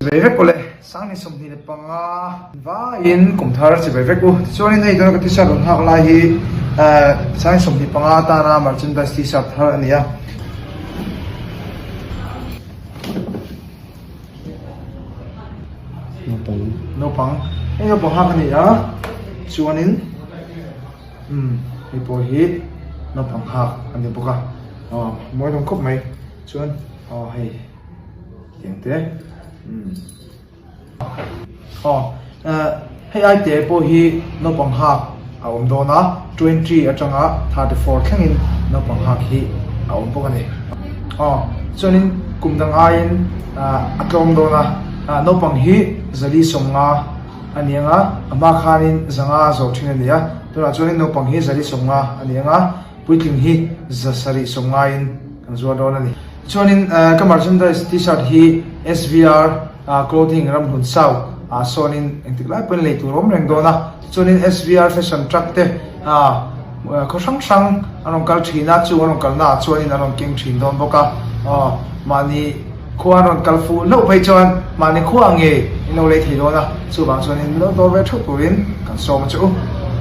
Chibai vek awle, Sangni 25 vaiin kum thar chibai vek u. Tichuanin hei tuna ka t-shirt rawn nghak lai hi Sangni 25 atana merchandise t-shirt thar a ni a. Naupang. Naupang. Hei naupang hak a ni a, chuanin umm hei pawh hi naupang hak a ni bawk a, aw mawi hlawm khawp mai chuan aw hei. Tiang te. Umm. Aw. Eh, hei ai te pawh hi naupang hak a awm dawn a, 20 atanga 34 thlengin naupang hak hi a awm bawk a ni. Aw, chuanin kum dang aiin a tlawm dawn a, naupang hi zali 50 a ni ang a, a hma khanin zanga a zawh thin a ni a, tunah chuanin naupang hi zali 50 a ni ang a, Puitling hi 700 sawmngaiin kan zuar dawn a ni. Chuanin ka merchandise t-shirt hi SVR Clothing Ramhlun South ah sawnin engtik lai pawhin lei tur a awm reng dawn a. Tichuanin SVR Fashion Truck te khaw hrang hrang an rawn kal thin a, chung an rawn kalna ah chuanin an rawn keng thin dawn bawk a. Mahni khua an rawn kal fuh hlauh phei chuan mahni khua ngei in lo lei thei dawn a, chuvang chuanin lo dawr ve theuh turin kan sawm a che u.